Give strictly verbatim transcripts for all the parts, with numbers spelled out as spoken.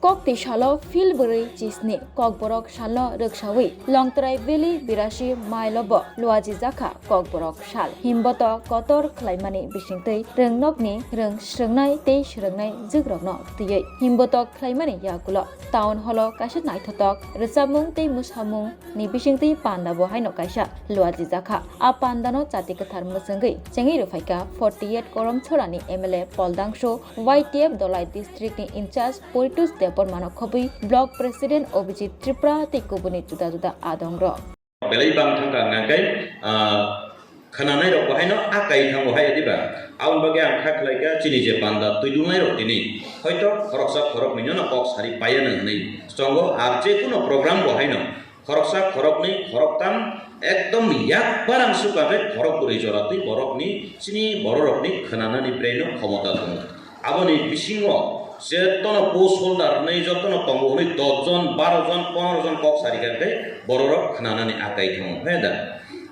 Kok twi salo Phil bwrwi chisni Kokborok salno rwksawi Longtrai Valley birasi mile o bo luajijakha Kokborok sal. Himbotok kotor khlaimani bisingtwi rwngnokni rwng swrwngnai tei swrwngnai jwkrokno twiwi himbotok khlaimani yagulo town hall o kaisa naithotok rwchapmung tei mwsamung ni bisingtwi panda bo haino kaisa luajijakha. A panda no chati kwthar mwchwngwi chengwi rwphaikha forty eight Koromchhorani M L A Poldangso, Y T F Dolai district ni in charge Poritos Debbarma no khobwi block president Abhijit Tripura tei kubuni juda juda adong rok. Belai bang thangkha hwnka khe, ah, khwnanai rok bo haino a kai thango hai diba. Aboni bagwi ang kha khlai kha chini je panda twi dulnai rok tini. Hoito khoroksa khoroknwi no kok sari paiya nang hwnwi chongo ar je kuno program bo haino khoroksa, khoroknwi, khoroktham, ekdom yak barang sukha khe khorok bwrwi jora twi borokni, chini bororokni khwnanani brain-o khomota tongo. Aboni bisingo je tono post holder hwnwi jotono tongo hwnwi dos jon, baro jon, pondro jon kok sari kha khe bororok khwnanani akai thango, he da?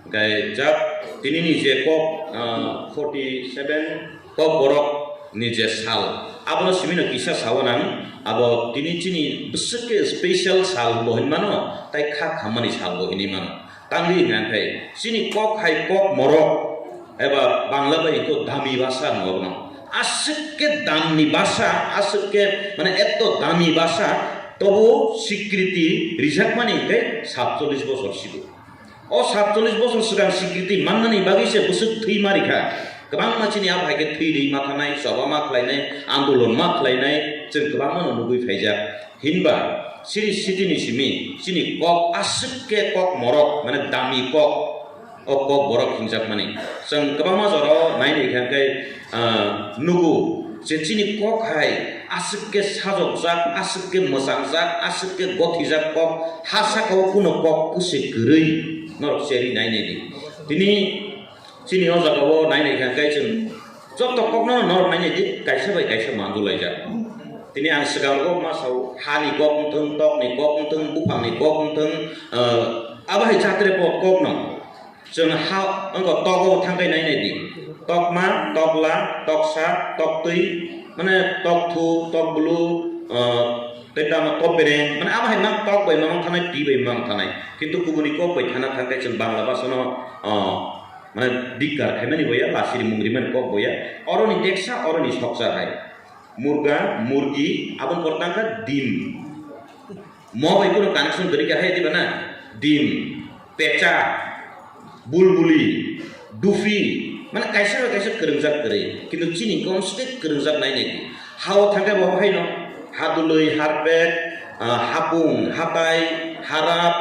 Hwnkhe jak tinini je kok, ah, forty seven, Kokborok ni je sal, abono simi no kisa sao nang, abo tini chini bwswk khe special sal bo hinmano, tai kha khammani sal bo hinwi mano. Tamni hwnka khe chini kok hai kok morok eba Bangla bai hwnkhe dami basa hwno bono. Aswk khe damni basa, aswk khe mane eto dami basa, tobo sikriti rijakmani hwnkhe satchollish bosor sigo. O satchollish bosor swkang sikriti mannani bagwi se bwswk thwi ma rikha. Kwbangma chini abo hai khe thwi rwi ma thanai, choba ma khlainai, andolon ma khlainai, chwng kwbangma no nugwi phaijak. Hinba chini city ni simi chini kok aswk khe kok morok, mane dami kok, o kok borok hinjakmani. Chwng kwbangma jorao nai nai kha khe, ah, nugo je chini kok hai aswk khe sajokjak, aswk khe mwchangjak, aswk khe gothijak kok, ha saka o kuno kok kwse kwrwi norok cherwi nai nai di. Tini chini o jaga o nai nai kha khe chwng joto kok no norok nai nai di, kaisa bai kaisa manjulaijak. Tini ang swkang rogo ma sao, hani kok wng thung, tokni kok wng thung, buphangni kok wng thung, ah, abo hai chatre bo kok no. Chwng ha wngkha togo thangkhe nai nai di. Tokma, tokla, toksa, toktwi, mane tokthu, tokbulu, ah, tei tamo tokbereng, mane abo hai mang tok bai mang thanai, twi bai mang thanai. Kintu kubuni kok bai thana thangkhe chwng Bangla bhasano, ah, mane dikkar khaimani boya, lasi rimung rimani kok boya. Oroni teksa, oroni soksa hai. Murga, murgi, aboni pore tangkha dim. Mo bai kuno connection kwrwi kha hai diba na? Dim, pecha, bulbuli, dufi, mane kaisa bai kaisa kwrwngjak kwrwi. Kintu chini kok swkhe kwrwngjak nai nai di. Ha o thangkhe bo haino hadulwi, harpet, ah, hapung, hatai, harap,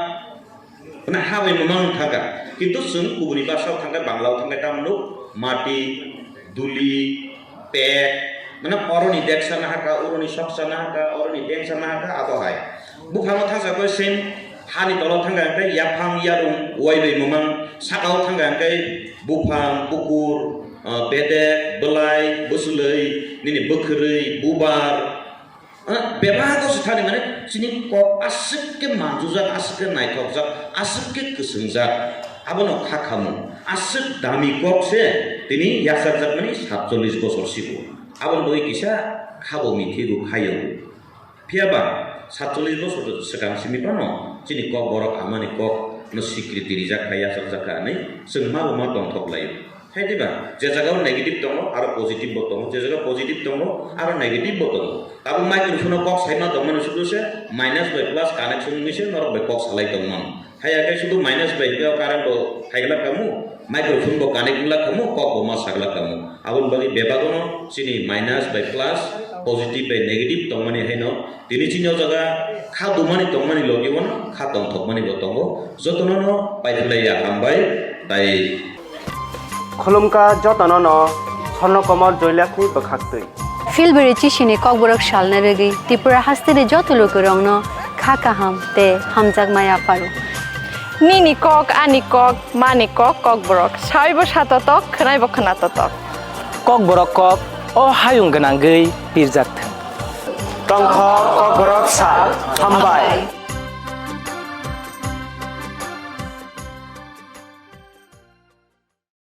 mane ha bai mamang thangkha. Kintu chwng kubuni basa o thangkhe Bangla o thangkhe tamo nuk mati, duli, pek, mane oroni deksa nahaka, oroni soksa nahaka, oroni dengsa nahaka, abo hai. Buphango thangsa khe same hani tolo thangkha hwnkhe yaphang, yarung, uaibai mamang, saka o thangkha hwnkhe buphang, bukur, ah, bedek, bwlai, bwswlwi, nini bwkhwrwi, bubar, ah, bebak o se thani mane chini kok aswk khe manjujak, aswk khe naithokjak, aswk khe kwswngjak. Abono kha khamu. Aswk dami kok se tini yachakjakmani satchollish bosor sigo. Aboni bagwi kisa khabo mithi rw khaio. Phiya ba satchollish bosor swkang simi phano chini kok borok amani kok no sikriti rijak kha, yachakjak kha hwnwi chwng ma bo ma tongthok laio. Hai diba? Je jaga o negative tongo, aro positive bo tongo, je jaga positive tongo, aro negative bo tongo. Tabuk microphone o kok saima tongmani sudu se minus bai plus connection wngwi se norok bai kok salai tongmano. Haiya khe sudu minus bai hwnkhe o current bo phaiglak kamu, microphone bo connect wnglak kamu, kok bo ma saglak kamu. Aboni bagwi bebagono chini minus bai plus, positive bai negative tongmani haino tini chini o jaga kha dumani tongmani logi wano kha tongthokmani bo tongo. Jotono no paiphlaiya hambai tai. Khulumkha jotono no Swarno Komol Joylakhni bwkhaktwi. Phil bwrwi chisini kokborok salna rwgwi Tripura hasteni joto lukurokno kha kaham tei hamjakma yapharo. Nini kok, ani kok, mani kok, kokborok. Saibo satotok, khwnaibo khwnatotok. Kokborok kok, o hayung gwnangwi pirjak thung. Tongthok kokborok sal, hambai.